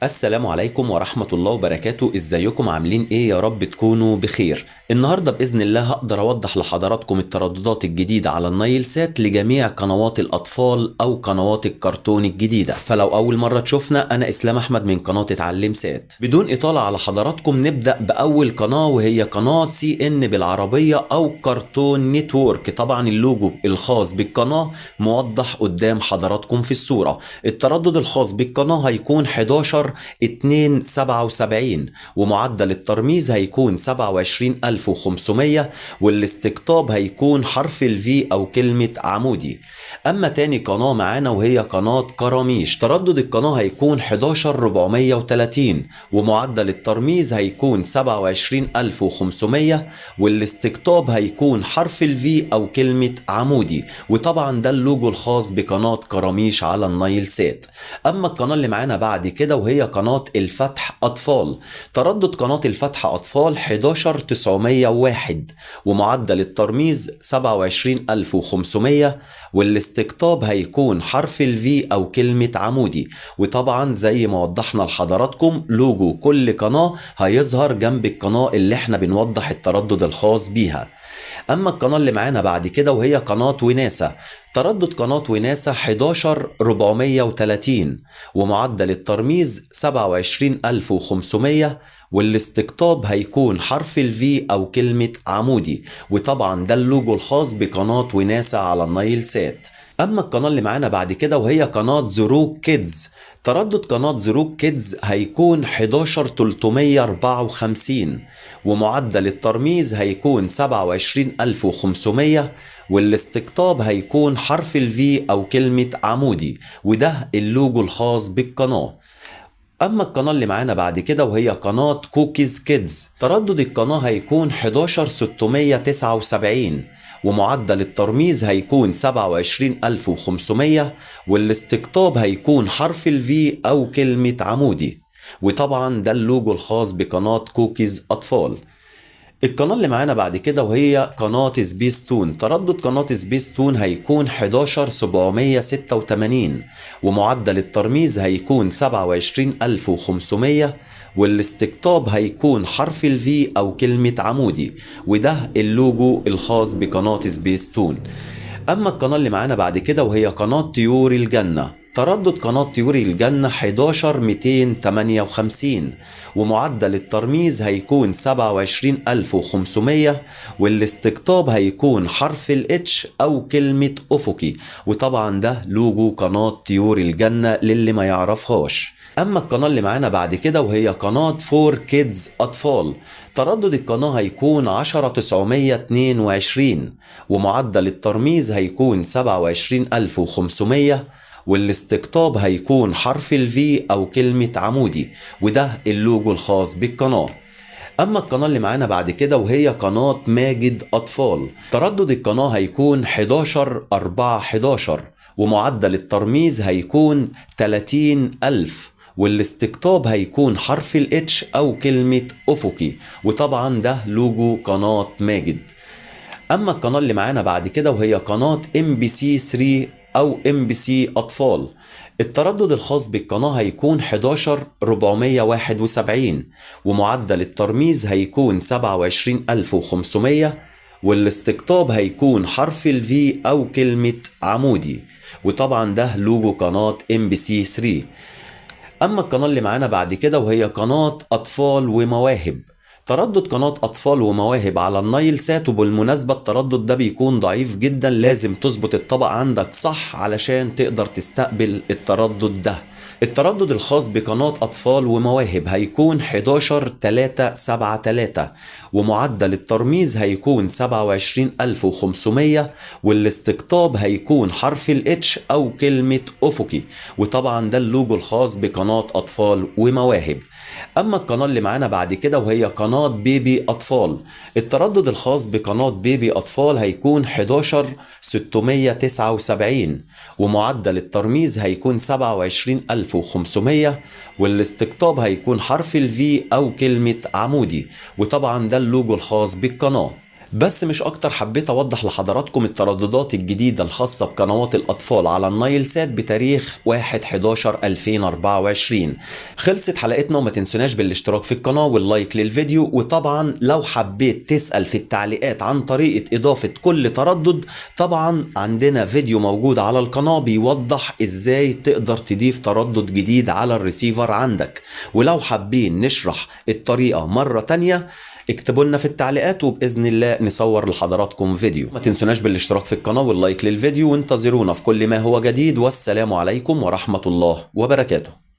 السلام عليكم ورحمة الله وبركاته. ازيكم عاملين ايه؟ يا رب تكونوا بخير. النهاردة بإذن الله هقدر اوضح لحضراتكم الترددات الجديدة على النايل سات لجميع قنوات الاطفال او قنوات الكرتون الجديدة. فلو اول مرة تشوفنا، انا اسلام احمد من قناة اتعلم سات. بدون اطالة على حضراتكم نبدأ باول قناة، وهي قناة CN بالعربية او Cartoon Network. طبعا اللوجو الخاص بالقناة موضح قدام حضراتكم في الصورة. التردد الخاص بالقناة هيكون 11 277، ومعدل الترميز هيكون 27500، والاستقطاب هيكون حرف ال V او كلمة عمودي. اما تاني قناة معانا وهي قناة كراميش، تردد القناة هيكون 11430، ومعدل الترميز هيكون 27500، والاستقطاب هيكون حرف ال V او كلمة عمودي. وطبعا ده اللوجو الخاص بقناة كراميش على النايل سات. اما القناة اللي معانا بعد كده وهي قناة الفتح أطفال، تردد قناة الفتح أطفال 11901، ومعدل الترميز 27500، والاستقطاب هيكون حرف ال V أو كلمة عمودي. وطبعا زي ما وضحنا لحضراتكم لوجو كل قناة هيظهر جنب القناة اللي احنا بنوضح التردد الخاص بيها. أما القناة اللي معانا بعد كده وهي قناة وناسة، تردد قناة وناسة 11430، ومعدل الترميز 27500، والاستقطاب هيكون حرف ال V أو كلمة عمودي. وطبعا ده اللوجو الخاص بقناة وناسة على النايل سات. أما القناة اللي معانا بعد كده وهي قناة The Rock Kids، تردد قناة The Rock Kids هيكون 11354، ومعدل الترميز هيكون 27500، والاستقطاب هيكون حرف ال V أو كلمة عمودي، وده اللوجو الخاص بالقناة. أما القناة اللي معانا بعد كده وهي قناة Kooky's Kids، تردد القناة هيكون 11679، ومعدل الترميز هيكون 27500، والاستقطاب هيكون حرف ال V أو كلمة عمودي. وطبعا ده اللوجو الخاص بقناة كوكيز أطفال. القناة اللي معانا بعد كده وهي قناة سبيستون، تردد قناة سبيستون هيكون 11786، ومعدل الترميز هيكون 27500، والاستقطاب هيكون حرف ال V أو كلمة عمودي، وده اللوجو الخاص بقناة سبيستون. أما القناة اللي معانا بعد كده وهي قناة طيور الجنة، تردد قناة طيور الجنة 11258، ومعدل الترميز هيكون 27500، والاستقطاب هيكون حرف ال H أو كلمة أفقي. وطبعا ده لوجو قناة طيور الجنة للي ما يعرفهاش. أما القناة اللي معانا بعد كده وهي قناة 4Kids أطفال، تردد القناة هيكون 10922، ومعدل الترميز هيكون 27500، والاستقطاب هيكون حرف ال V أو كلمة عمودي، وده اللوجو الخاص بالقناة. أما القناة اللي معانا بعد كده وهي قناة ماجد أطفال، تردد القناة هيكون 11 4 11، ومعدل الترميز هيكون 30000، والاستقطاب هيكون حرف ال H أو كلمة أفقي. وطبعا ده لوجو قناة ماجد. أما القناة اللي معانا بعد كده وهي قناة MBC 3 أو MBC أطفال، التردد الخاص بالقناة هيكون 11471، ومعدل الترميز هيكون 27500، والاستقطاب هيكون حرف ال V أو كلمة عمودي. وطبعا ده لوجو قناة MBC 3. أما القناة اللي معانا بعد كده وهي قناة أطفال ومواهب، تردد قناة أطفال ومواهب على النايل سات، وبالمناسبة التردد ده بيكون ضعيف جدا، لازم تظبط الطبق عندك صح علشان تقدر تستقبل التردد ده. التردد الخاص بقناة أطفال ومواهب هيكون 11 3 7 3، ومعدل الترميز هيكون 27500، والاستقطاب هيكون حرف ال H أو كلمة أفقي. وطبعا ده اللوجو الخاص بقناة أطفال ومواهب. أما القناة اللي معانا بعد كده وهي قناة بيبي أطفال، التردد الخاص بقناة بيبي أطفال هيكون 11679، ومعدل الترميز هيكون 27500، والاستقطاب هيكون حرف ال V أو كلمة عمودي. وطبعا ده اللوجو الخاص بالقناة. بس مش اكتر. حبيت اوضح لحضراتكم الترددات الجديدة الخاصة بقنوات الاطفال على النايل سات بتاريخ 1/11/2024. خلصت حلقتنا، وما تنسوناش بالاشتراك في القناة وال like للفيديو. وطبعا لو حبيت تسأل في التعليقات عن طريقة اضافة كل تردد، طبعا عندنا فيديو موجود على القناة بيوضح ازاي تقدر تضيف تردد جديد على الريسيفر عندك. ولو حابين نشرح الطريقة مرة تانية اكتبوا لنا في التعليقات، وبإذن الله نصور لحضراتكم فيديو. ما تنسوناش بالاشتراك في القناة وال like للفيديو، وانتظرونا في كل ما هو جديد. والسلام عليكم ورحمة الله وبركاته.